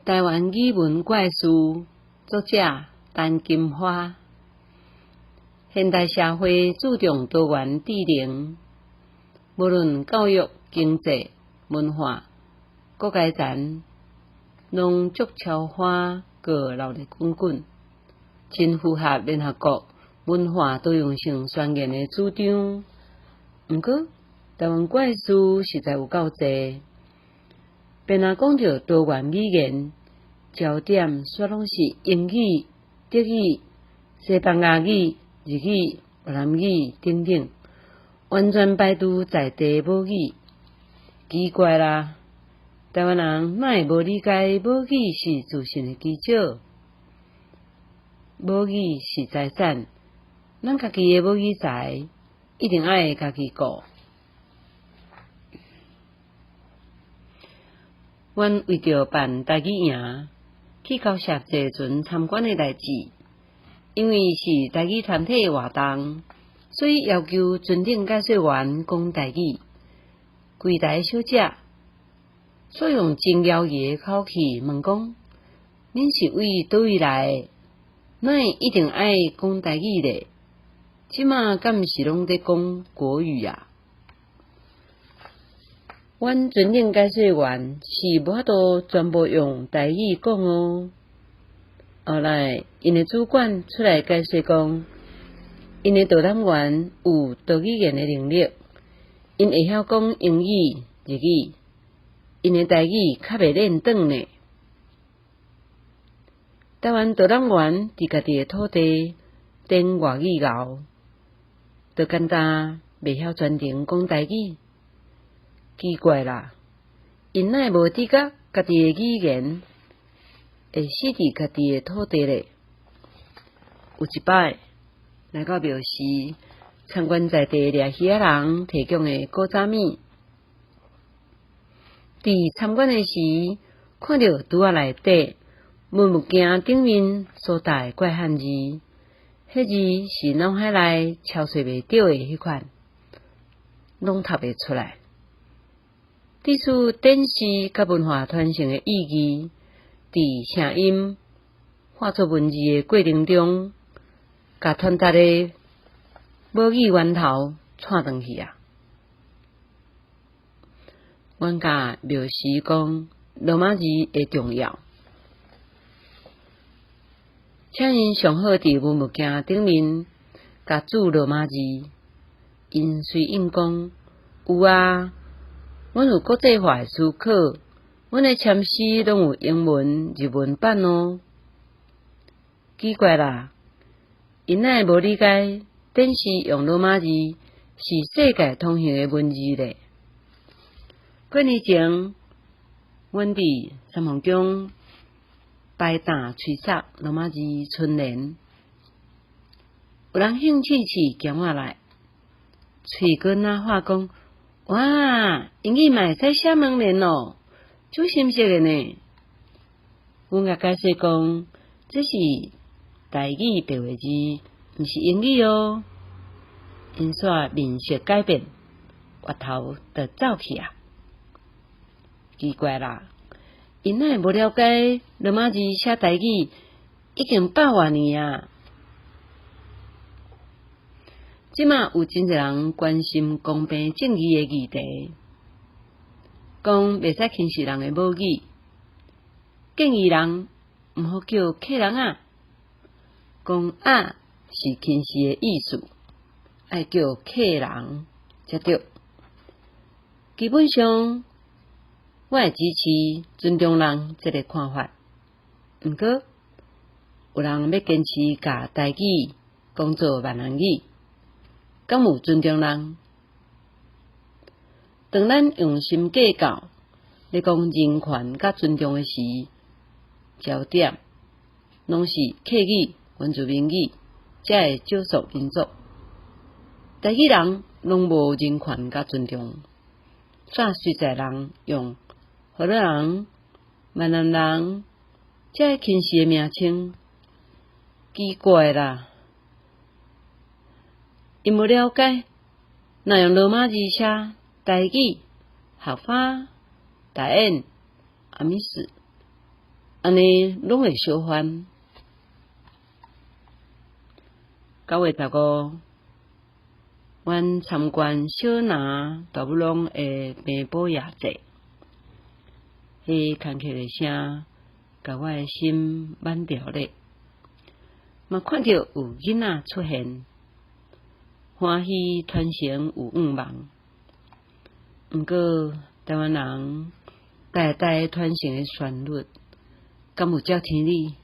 台灣語文怪事，作者陳金花。現代社會注重多元智能，無論教育、經濟、文化，各階層攏足超花閣鬧熱滾滾，真符合聯合國文化多樣性宣言的主張。毋過，台灣怪事實在有夠濟。便若講著多元語言，焦點煞攏是英語、德語、西班牙語、日語、越南語等等，完全排除在地母語。奇怪啦，台灣人哪會無理解母語是自信的基礎？母語是財產，咱家己的母語財一定愛家己顧。阮為著辦台語營，去交涉坐船參觀的代誌。因為是台語團體的活動，所以要求船頂解說員講台語。櫃台小姐煞用真枵意的口氣問講：恁是為佗位來的？哪會一定愛講台語咧？這馬敢毋是攏佇講國語啊？阮船頂解說員是無法度全部用台語講哦。後來，𪜶的主管出來解說講，𪜶的導覽員有多語言的能力，𪜶會曉講英語、日語，𪜶的台語較袂輪轉呢。台灣導覽員佇家己的土地頂外語𠢕，就敢若袂曉全程講台語。奇怪啦，𪜶哪會無知覺家己的語言會死佇家己的土地咧？有一擺來到廟時，參觀在地掠魚仔人提供的古早物，佇參觀的時，看著櫥仔內底文物鏡頂面所貼的怪漢字，彼字是腦海內抄揣袂著的彼款，攏讀袂出來。致使展示佮文化傳承的意義，佇聲音化作文字的過程中，共傳達的母語源頭串斷去啊！阮共廟時講羅馬字的重要，請𪜶上好佇文物鏡頂面共注羅馬字，𪜶隨應講有啊。阮有國際化的思考，阮的籤詩攏有英文、日文版哦。奇怪啦，𪜶哪會無理解展示用羅馬字是世界通行的文字咧？過年前，阮佇三鳳宮擺擔吹捒羅馬字春聯，有人興趣趣行過來，喙根仔話講。哇，英語嘛會使寫門聯囉，足新鮮的呢！阮共解釋講，這是台語白話字，毋是英語哦。𪜶煞面色改變，越頭就走去啊！奇怪啦，𪜶哪會無了解羅馬字寫台語已經百外年啊？這馬有真濟人關心公平正義的議題，講袂使輕視人的母語，建議人毋好叫客人仔，講仔是輕視的意思，愛叫客人才對。基本上，我會支持尊重人這个看法。毋過，有人欲堅持共台語講做閩南語。敢有尊重人？當咱用心計較，咧講人權佮尊重的時，焦點攏是客語、原住民語，遮的少數民族，台語人攏無人權佮尊重，煞隨在人用河洛人、閩南人遮輕視的名稱，奇怪啦！𪜶無了解，若用羅馬字寫台語、客話、台語、阿美斯，按呢攏會相反。9月15，阮參觀小拿大武朗的病寶夜祭，彼牽客的聲，共我的心挽著咧。嘛看著有囡仔出現，歡喜傳承有願望。毋過台灣人代代傳承的旋律，敢有照天理？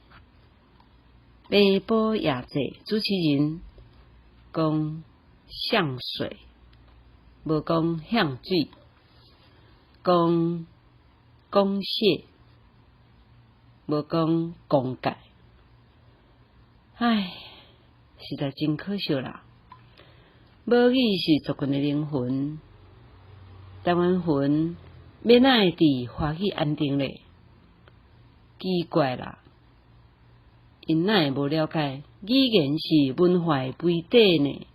病寶夜祭主持人講向水，無講向水；講講謝，無講講解。唉，實在真可惜啦！母語是族群的靈魂，台灣魂欲哪會佇華語安定咧？奇怪啦！𪜶哪會無了解語言是文化的肥底呢？